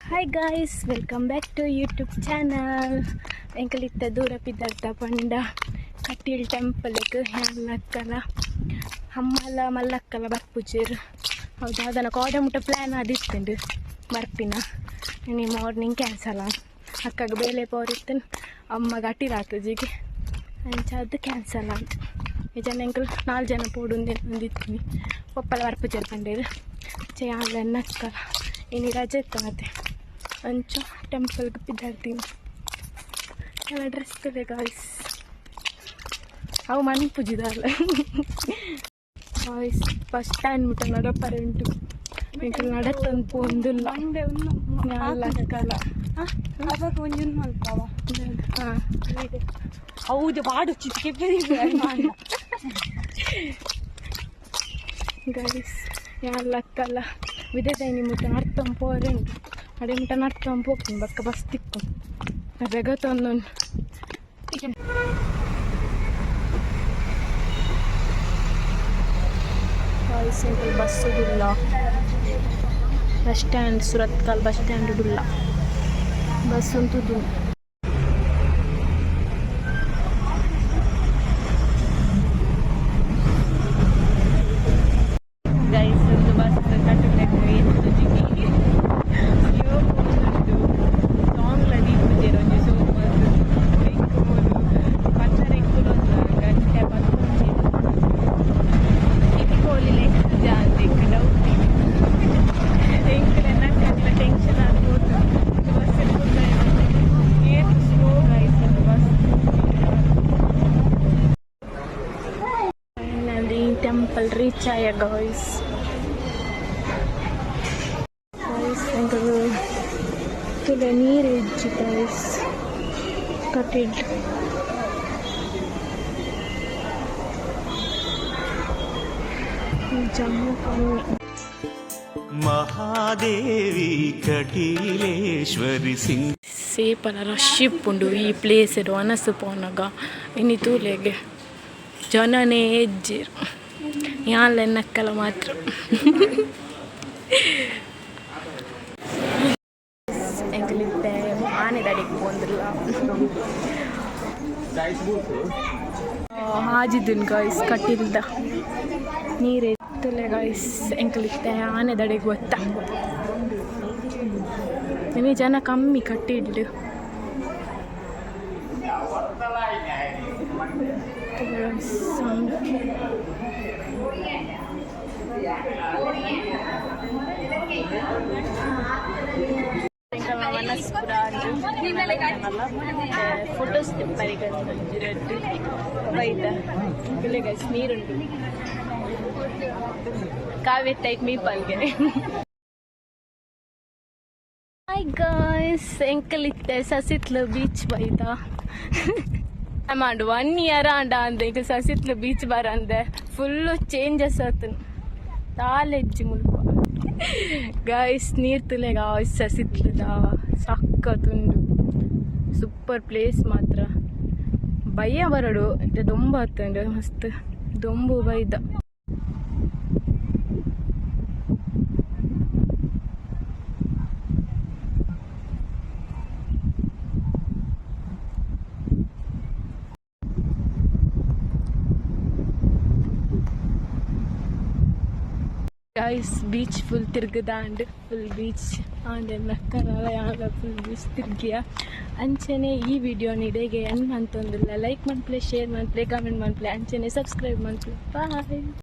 Hi guys, welcome back to YouTube channel. ಎಂಕಲಿತ್ತ ದೂರ ಪಿದರ್ತ ಪಂಡ ಕಟೀಲ್ ಟೆಂಪಲ್ಗ್ ಯಾನ್ಲಕ್ಕಲ ಅಮ್ಮಲ ಮಲ್ಲಕ್ಕಲ ಬರ್ಪುಜೆರ್. ಹೌದು, ಅದನ್ನ ಕೋಡೆ ಮುಟ್ಟ ಪ್ಲ್ಯಾನ್ ಆದಿತ್ತುಂಡು ಬರ್ಪಿನ. ಇನಿ ಮಾರ್ನಿಂಗ್ ಕ್ಯಾನ್ಸಲ್ ಆಂಡ್. ಅಕ್ಕಗ್ ಬೇಲೆ ಪೋರಿತ್ತುಂಡು, ಅಮ್ಮಗ್ ಅಟಿಲ್ ಆತುಜಿಗೆ, ಅಂಚ ಅದು ಕ್ಯಾನ್ಸಲ್ ಆಂಡ್. ಇಜ್ಜಂಡ ಎಂಕುಲು ನಾಲ್ ಜನ ಪೋಡುಂದು ಒಂದಿತ್ತಿನಿ. ಪೊಪ್ಪಲ ಬರ್ಪುಜೆರ್ ಪಂಡೆರ್. ಚೆ ಯಾನ್ಲ ಎನ್ನಕ್ಕಲ ಇನಿ ರಜೆ ಇತ್ತನತೆ, ಅಂಚ ಟೆಂಪಲ್ಗ್ ಪಿದಾಡ್ತೀನಿ. ಎಲ್ಲ ಡ್ರೆಸ್ ತೂಲೆ ಗಾಯ್ಸ್, ಅವು ಮನ್ಪುಜಿ ದಾಲ. ಗಾಯ್ಸ್, ಬಸ್ ಸ್ಟ್ಯಾಂಡ್ ಮುಟ್ಟ ನಡಪರೆ ಉಂಟು. ಎಂಕುಲು ನಡತೊಂದು ಪೋಂದುಲ್ಲ. ಯಾನ್ಲ ಅಕ್ಕಲ. ಅವಾಗ ಒಂಜಿ ಉಂದು ಮಲ್ಪವ. ಹಾಂ. ಹೌದು, ಬಾಡು ಚಿಕ್ಕ. ಗೈಸ್, ಯಾನ್ಲ ಅಕ್ಕಲ ವಿದೇಶಿ ಮುಟ್ಟ ನಡ್ತೊಂದು ಪೋರೆ ಉಂಟು. ಅಡೆ ಮುಟ್ಟ ನಡ್ತೊಂದು ಪೋಪುಂಡು, ಬೊಕ್ಕ ಬಸ್ ತಿಕ್ಕು ಬೇಗ ತೊಂದುಂಡು. ಗಾಯ್ಸ್, ಎಂಕುಲು ಬಸ್ ಉಲ್ಲ bus stand, Surathkal bus stand ಉಲ್ಲ. ಬಸ್ ಉಂತುದು. ಗೈಸ್, ಒಂದು ಬಸ್ ಕಟ್ಟುಲೆಕ್ಕ ಎತ್ತುಜಿಗೆ ಸ್ಲೋ ಪೋಂದುಂಡು. ಸಾಂಗ್ ಲ ದೀಪುಜೆರ್ ಒಂಜಿ ಸೂಪರ್. ಎಂಕ್ ಮೂಲು ಪತ್ತರ ಎಂಕುಲು ಒಂದು ಗಂಟೆ 11. ಇನಿ ಜಾಂದೆ ಡೌಟ್. ಎಂಕುಲೆನ ಅಕ್ಕಗ್ಲ ಟೆನ್ಷನ್ ಆಗ್ಬೋದು. ಬಸ್ ಏತ್ ಸ್ಲೋ ಗೈಸ್ ಅದು ಬಸ್. ಫೈನಲಿ ಟೆಂಪಲ್ ರೀಚ್ ಆಯ ಗಾಯ್ಸ್. ಗಾಯ್ಸ್, ಎಂಕುಲು ತೂಲೆ, ನೀರು ಇಜ್ಜಿ ಗಾಯ್ಸ್ ಕಟೀಲ್. ಜಮ್ಮು ಕಮ್ಮಿ. ಮಹಾದೇವಿ ಕಟೀಲೇಶ್ವರಿ ಸಿಂಗ್ ಸೇಪಲ ರಶ್ ಇಪ್ಪುಂಡು ಈ ಪ್ಲೇಸ್ ವನಸು ಪೋನಗ. ಇನಿ ತೂಲೆಗೆ, ಜನನೇ ಇಜ್ಜೆರ್. ಯಾನ್ಲ ಎನ್ನಕ್ಕಲ ಮಾತ್ರ. ಎಂಕುಲಿತ್ತೆ ಆನೆದಡಿಕ್ ಪೋಂದುಲ್ಲ. ಆಜಿದುನ್ ಗಾಯ್ಸ್, ಕಟೀಲ್ದ ನೀರು ಎತ್ತುಲೆ. ಗಾಯ್ಸ್, ಎಂಕುಲಿತ್ತೆ ಆನೆದಡಿಗ್ ಗೊತ್ತ. ಇನಿ ಜನ ಕಮ್ಮಿ ಕಟೀಲ್ಡ್. ಸಾಂಗ್. ಫೋಟೋಸ್ ಬೈದ ಗೈಸ್, ನೀರುಂಟು. ಕಾವ್ಯ ಟೈಪ್ ಮೀ ಪಲ್ಗೆ. ಹಾಯ್ ಗಾಯ್ಸ್, ಎಂಕಲಿತ್ತೆ ಸಸಿತ್ಲು ಬೀಚ್ ಬೈದ. ಆಂಡ್ ಒನ್ ಇಯರ್ ಆಂಡ ಅಂದೆ ಎಂಕಲ್ ಸಸಿತ್ಲು ಬೀಚ್ ಬರಂದೆ. ಫುಲ್ಲು ಚೇಂಜಸ್ ಆತನ್ ತಾಲೆಜ್ಜಿ ಮುಲ್ಪ. ಗಾಯ್ಸ್, ನೀರ್ ತುಲೆ ಗಾಯ್ಸ್, ಸಸಿತ್ಲುದ ಸಕ್ಕತ್ತುಂಡು. ಸೂಪರ್ ಪ್ಲೇಸ್ ಮಾತ್ರ. ಬಯ್ಯ ಬರಡು, ಇತ್ತೆ ದೊಂಬು ಆತುಂಡು, ಮಸ್ತ್ ದೊಂಬು ಬೈದ. ಗಾಯ್ಸ್, ಬೀಚ್ ಫುಲ್ ತಿರ್ಗದಾಂಡ್. ಫುಲ್ ಬೀಚ್ ಆಂಡ್ ನಕ್ಕನಾಲ ಫುಲ್ ಬೀಚ್ ತಿರ್ಗಿಯ. ಅಂಚನೆ ಈ ವಿಡಿಯೋನ ಇಡೆಗೆ ಎಂಡ್ ಮಂತೊಂದುಲ್ಲ. ಲೈಕ್ ಮನ್ಪುಲೆ, ಶೇರ್ ಮನ್ಪುಲೆ, ಕಮೆಂಟ್ ಮನ್ಪುಲೆ, ಅಂಚನೆ ಸಬ್ಸ್ಕ್ರೈಬ್ ಮನ್ಪುಲೆ. ಬಾಯ್.